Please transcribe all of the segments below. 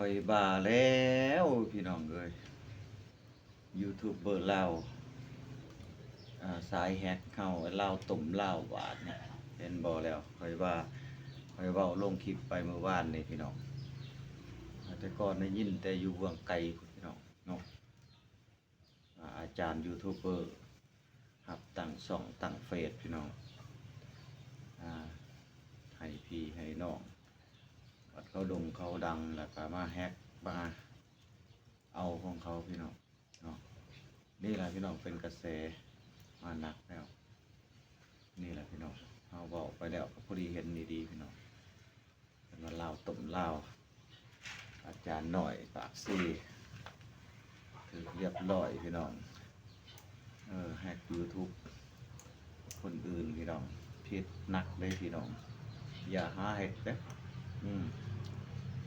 ຂ້ອຍວ່າແລ້ວພີ່ນ້ອງເອີຍ ຢູທູບເບີລາວ ອາ ສາຍແຮັກເຮົາ ລາວຕົ້ມລາວບາດນີ້ ເຫັນບໍ່ແລ້ວ ຂ້ອຍວ່າ ຂ້ອຍເວົ້າລົງຄລິບໄປມື້ວານນີ້ພີ່ນ້ອງ ແຕ່ກ່ອນໄດ້ຍິນແຕ່ຢູ່ເບື້ອງໄກພຸ້ນພີ່ນ້ອງເນາະ ອາ ອາຈານຢູທູບເບີ ຮັບຕັ້ງຊ່ອງຕັ້ງເຟສພີ່ນ້ອງ ອາ ໃຫ້ພີ່ໃຫ້ນ້ອງ ບັດເຂົາດົງເຂົາດັງ ແລ້ວກະມາແຮັກມາເອົາຂອງເຂົາພີ່ນ້ອງເນາະ ນີ້ລະພີ່ນ້ອງ ເປັນກະແສມາໜັກແລ້ວ ນີ້ລະພີ່ນ້ອງ ເຮົາເວົ້າໄປແລ້ວກະພໍດີເຫັນດີໆພີ່ນ້ອງ ເພິ່ນວ່າລາວຕົ້ມລາວ ອາຈານນ້ອຍປາກເຊ ຖືກລຽບຮ້ອຍພີ່ນ້ອງ ເອີ ແຮັກຢູທູບຄົນອື່ນພີ່ນ້ອງ ຜິດໜັກເດ້ພີ່ນ້ອງ ຢ່າຫາເຮັດເດ້ ອືມ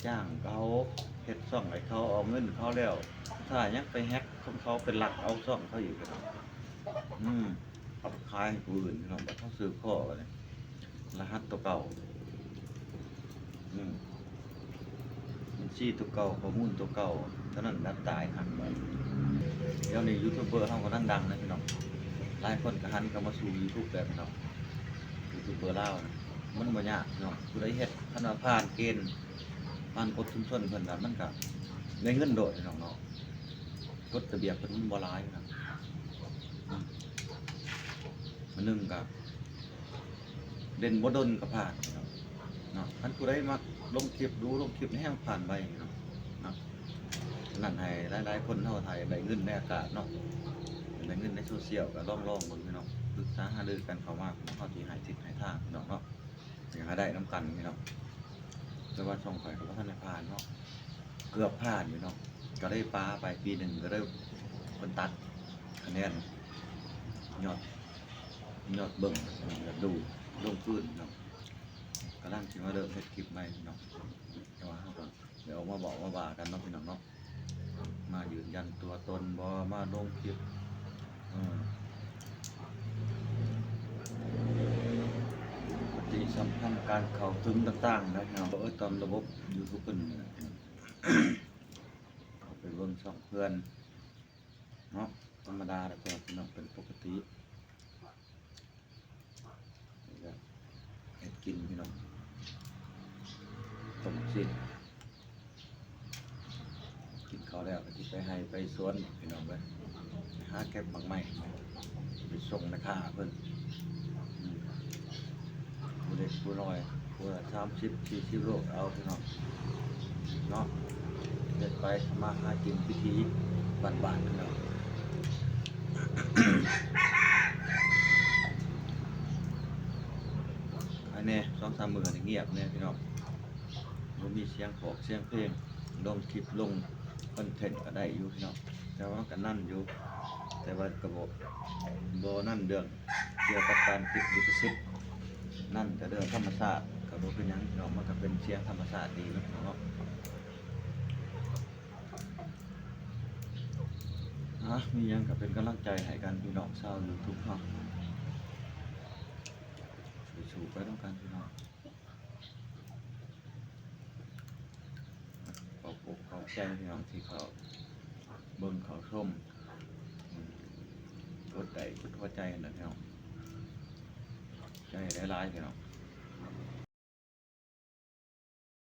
ຈ້າງເຂົາເຮັດຊ່ອງໃຫ້ເຂົາ ເອົາເງິນເຂົາແລ້ວ ຖ້າຍັງໄປແຮັກຂອງເຂົາ ໄປລັກເອົາຊ່ອງເຂົາອີກພີ່ນ້ອງ ອືມ ເອົາໄປຂາຍໃຫ້ຜູ້ອື່ນພີ່ນ້ອງ ບັດເຮົາສືບຄໍ້ບັດນີ້ ລະຫັດໂຕເກົ່າ ອືມ ບັນຊີໂຕເກົ່າ ຂໍ້ມູນໂຕເກົ່າ ເທົ່ານັ້ນນະ ຕາຍຫັ້ນບາດນີ້ ດຽວນີ້ຢູທູບເບີເຮົາກຳລັງດັງນະພີ່ນ້ອງ ຫຼາຍຄົນກະຫັນເຂົ້າມາສູ່ຢູທູບແລ້ວພີ່ນ້ອງ ຢູທູບເບີລາວນະ ມັນບໍ່ຍາກພີ່ນ້ອງ ຜູ້ໃດເຮັດ ຄັນວ່າຜ່ານເກນ ຜ່ານກົດຊຸມຊົນເພິ່ນລະ ມັນກະໄດ້ເງິນໂດດພີ່ນ້ອງເນາະ ກົດລະບຽບເພິ່ນມັນບໍ່ຫຼາຍນະ ອືມ ອັນໜຶ່ງກະເດັ່ນບໍ່ດົນກະຜ່ານເນາະ ຄັນຜູ້ໃດມັກລົງຄລິບດູ ລົງຄລິບແຮງຜ່ານໄວເນາະ ເນາະ ນັ້ນໃຫ້ຫຼາຍໆຄົນເຮົາຖ້າຢາກໄດ້ເງິນໃນອາກາດເນາະ ຢາກໄດ້ເງິນໃນໂຊຊຽວກະລອງໆເບິ່ງເນາະ ປຶກສາຫາລືກັນເຂົ້າມາ ເຮົາຊິໃຫ້ທິດໃຫ້ທາງເນາະ ເນາະ ຢາກໃຫ້ໄດ້ນຳກັນພີ່ນ້ອງ ແຕ່ວ່າຊ່ອງຂ້ອຍກະບໍ່ທັນໄດ້ຜ່ານເນາະ ເກືອບຜ່ານຢູ່ເນາະ ກະເລີຍປາໄປປີໜຶ່ງ ກະເລີຍເພິ່ນຕັດຄະແນນ ຍອດ ຍອດເບິ່ງ ຍອດດູ ລົງຄືນເນາະ ກຳລັງຊິມາເລີ່ມເຮັດຄລິບໃໝ່ພີ່ນ້ອງ ແຕ່ວ່າເຮົາກະ ດຽວມາເວົ້າມາວ່າກັນເນາະພີ່ນ້ອງເນາະ ມາຢືນຢັນຕົວຕົນບໍ່ ມາລົງຄລິບ ເອີ ປະຕິສຳພັນການເຂົ້າເຖິງຕ່າງໆນະພີ່ນ້ອງ ເອີ ຕາມລະບົບຢູທູບເພິ່ນນີ້ນະ ເຂົ້າໄປເບິ່ງຊ່ອງເພື່ອນເນາະ ທຳມະດາແຫຼະ ພີ່ນ້ອງ ເປັນປົກກະຕິ. ນີ້ກະເຮັດກິນພີ່ນ້ອງ ຕົ້ມຊີ້ນ ກິນເຂົ້າແລ້ວກະຊິໄປໄຮ່ໄປສວນພີ່ນ້ອງເອີຍ ໄປຫາເກັບໝາກໄມ້ໄປສົ່ງແມ່ຄ້າເພິ່ນ ອືມ ຜູ້ເລັກຜູ້ນ້ອຍ ຜູ້ລະສາມສິບສີ່ສິບໂລກະເອົາພີ່ນ້ອງເນາະ ເຮັດໄປທຳມາຫາກິນວິຖີບ້ານໆພີ່ນ້ອງ ໄຄແນ່ ສອງສາມມື້ນີ້ງຽບແນ່ພີ່ນ້ອງ ບໍ່ມີສຽງພວກສຽງເພງ ລົງຄລິບລົງຄອນເທັນກະໄດ້ຢູ່ພີ່ນ້ອງ ແຕ່ວ່າມັນກະນັ້ນຢູ່ ແຕ່ວ່າກະບໍ່ ບໍ່ນັ້ນເລື່ອງກ່ຽວກັບການຕິດລິຂະສິດ ນັ້ນກະເລື່ອງທຳມະຊາດ ກະບໍ່ເປັນຫຍັງພີ່ນ້ອງ ມັນກະເປັນສຽງທຳມະຊາດດີເນາະພີ່ນ້ອງເນາະ ອາ ມີຫຍັງກະເປັນກຳລັງໃຈໃຫ້ກັນພີ່ນ້ອງຊາວຢູທູບເຮົາ ໄປສູ້ໄປນຳກັນພີ່ນ້ອງ. ຂອບອົກຂອບໃຈພີ່ນ້ອງທີ່ເຂົ້າເບິ່ງເຂົ້າຊົມ ກົດໄລ້ກົດຫົວໃຈຫັ້ນແຫຼະພີ່ນ້ອງ ໃຈຫຼາຍໆພີ່ນ້ອງ